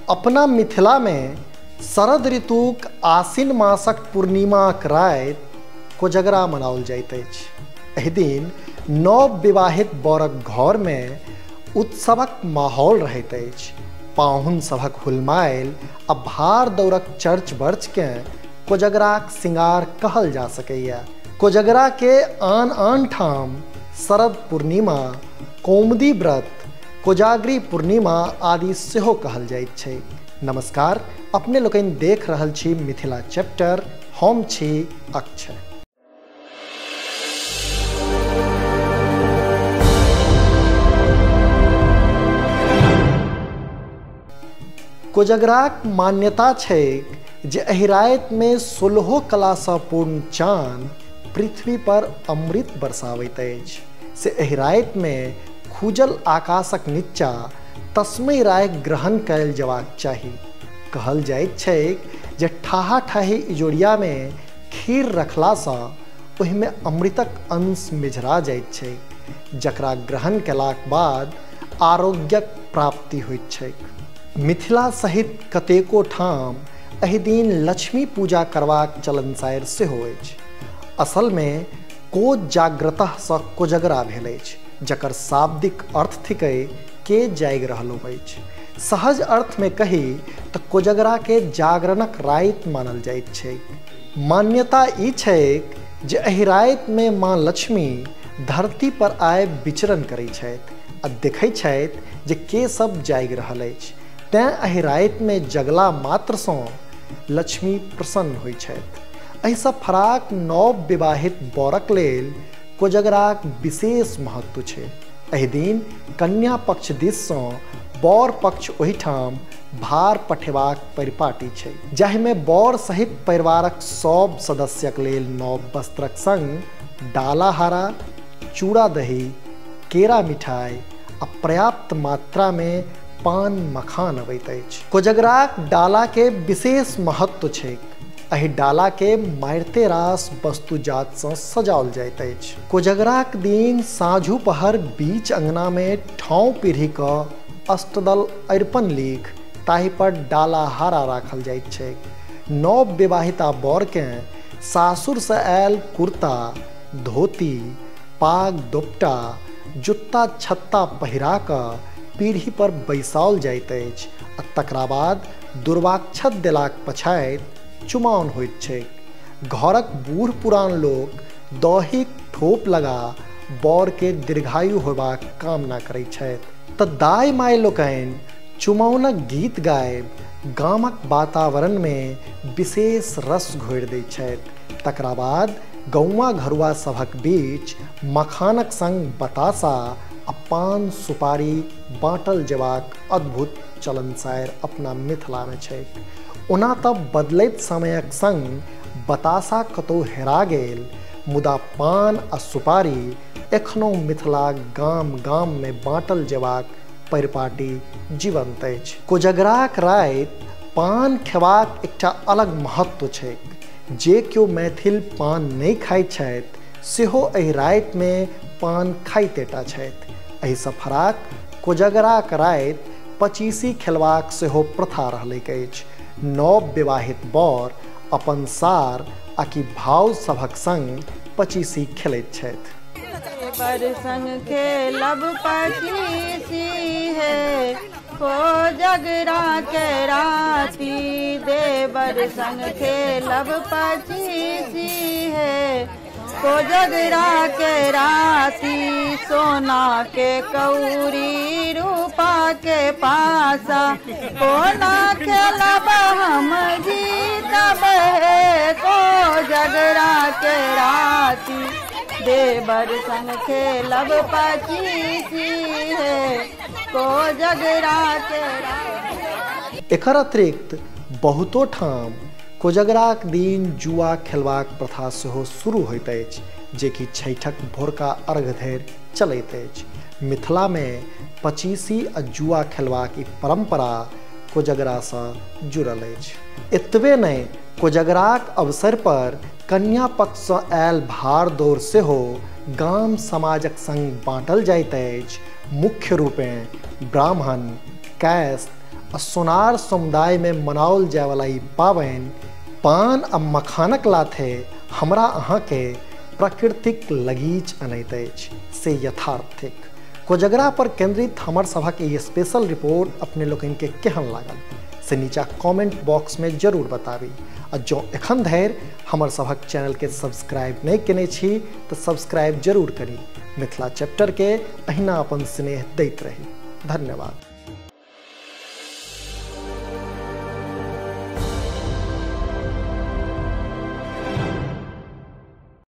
अपना मिथिला में शरद ऋतुक आसिन मासक पूर्णिमाक राति कोजगरा मनाओल जाइत अछि। एहि दिन नव विवाहित बरक घर में उत्सवक माहौल रहैत अछि। पाहुन सभक हुलमायल आ भार दौड़क चर्च बर्च के कोजगराक सिंगार कहल जा सकैया। कोजगरा के आन आन ठाम शरद पूर्णिमा, कौमुदी व्रत, कोजागरी पूर्णिमा आदि सेहो कहल जाइत छै। नमस्कार, अपने लोकनि देख रहल छी मिथिला चैप्टर, हम छी अक्षय। कोजगराक मान्यता छैक जे एहि राति में 16 कलासँ पूर्ण चान पृथ्वी पर अमृत बरसाबैत अछि। से एहि राति में खुजल आकाशक नीचा तस्मय राय ग्रहण कयल जबाक चाही। कहल जाइत छैक जे ठाहा ठाही इजोरिया में खीर रखलासँ ओहिमे अमृतक अंश मिझरा जाइत छैक, जकरा ग्रहण कयलाक बाद आरोग्यक प्राप्ति होइत छैक। मिथिला सहित कतेको ठाम एहि दिन लक्ष्मी पूजा करबाक चलनसारि सेहो अछि। असल में कोज जाग्रतसँ कोजगरा भेल अछि, जकर शाब्दिक अर्थ थिकै के जागि रहलो अछि। सहज अर्थ में कही तऽ कोजगरा के जागरणक राति मानल जाइत छैक। मान्यता ई छैक जे एहि राति में माँ लक्ष्मी धरती पर आबि विचरण करै छथि आ देखै छथि जे के सब जागि रहल अछि। तैं एहि राति में जगला मात्रसँ लक्ष्मी प्रसन्न होइ छथि। एहिसँ फराक नव विवाहित बरक लेल कोजगराक विशेष महत्व छै। एहि दिन कन्या पक्ष दिससँ बर पक्ष ओहिठाम भार पठेबाक परिपाटी छै, जाहिमे बर सहित परिवारक सब सदस्यक लेल नव वस्त्रक संग डालाहारा, चूड़ा दही, केरा मिठाई आ पर्याप्त मात्रा में पान मखान अबैत अछि। कोजगराक डाला के विशेष महत्व छैक। एहि डाला के मारिते रास वस्तु जातसँ सजाओल जाइत अछि। कोजगराक दिन साँझू पहर बीच अंगना में ठाँव पीढ़ी कऽ अष्टदल अरिपन लिख ताहि पर डालाहारा राखल जाइत छैक। नव विवाहिता बरकेँ सासुरसँ आयल कुर्ता, धोती, पाग, दोपटा, जुत्ता, छत्ता पहिरा कऽ पीढ़ी पर बैसाओल जाइत अछि आ तकरा बाद दुर्वाक्षत देलाक पछाति चुमाओन होइत छैक। घरक बूढ़ पुरान लोक दहीक ठोप लगा बर के दीर्घायु होयबाक कामना करैत छथि। तऽ दाइ माय लोकनि चुमाओनक गीत गाबि गामक वातावरण में विशेष रस घोरि दैत छथि। तकरा बाद गौआ घरुआ सभक बीच मखानक संग बतासा आ पान सुपारी बाँटल जेबाक अद्भुत चलनसारि अपना मिथिला में छैक। ओना तऽ बदलैत समयक संग बतासा कतौ हेरा गेल, मुदा पान आ सुपारी एखनो मिथिला गाम गाम में बाँटल जेबाक परिपाटी जीवंत अछि। कोजगराक राति पान खेबाक एकटा अलग महत्व छैक। जे केओ मैथिल पान नहि खाइत छथि सेहो एहि राति में पान खाइतेटा छथि। एहिसँ फराक कोजगराक राति पचीसी खेलबाक सेहो प्रथा रहलैक अछि। नव विवाहित बर अपन सार आ कि भाव सभक संग पचीसी खेलैत छथि। पर संग खेलब पचीसी है कोजगरा के राती, देवर संग खेलब पचीसी है कोजगरा के राती। सोना के कौरी रूपा के पासा, कोना खेलब हम जीतब है कोजगरा के राती, देवर संग खेलब पचीसी है कोजगरा के राती। एकर अतिरिक्त बहुतो ठाम कोजगराक दिन जुआ खेलबाक प्रथा सेहो शुरू होइत अछि, जे कि छठक भोरका अर्घ धरि चलैत अछि। मिथिला में पचीसी आ जुआ खेलबाक ई परंपरा कोजगरासँ जुड़ल अछि। एतबे नहि, कोजगराक अवसर पर कन्या पक्षसँ आयल भार दौड़ सेहो गाम समाजक संग बाँटल जाइत अछि। मुख्य रूपेँ ब्राह्मण, कायस्थ आ सोनार समुदायमे मनाओल जायवला ई पाबनि पान आ मखानक लाथे हमरा अहाँके प्रकृतिक लगीच अनैत अछि, से यथार्थ थिक। कोजगरा पर केंद्रित हमर सभक ई स्पेशल रिपोर्ट अपने लोकनिके केहन लागल से नीचा कमेंट बॉक्स में जरूर बताबी। आ जँ एखन धरि हमर सभक चैनल के सब्सक्राइब नहीं केने छी तो सब्सक्राइब जरूर करी। मिथिला चैप्टर के अहिना अपन स्नेह दैत रही। धन्यवाद।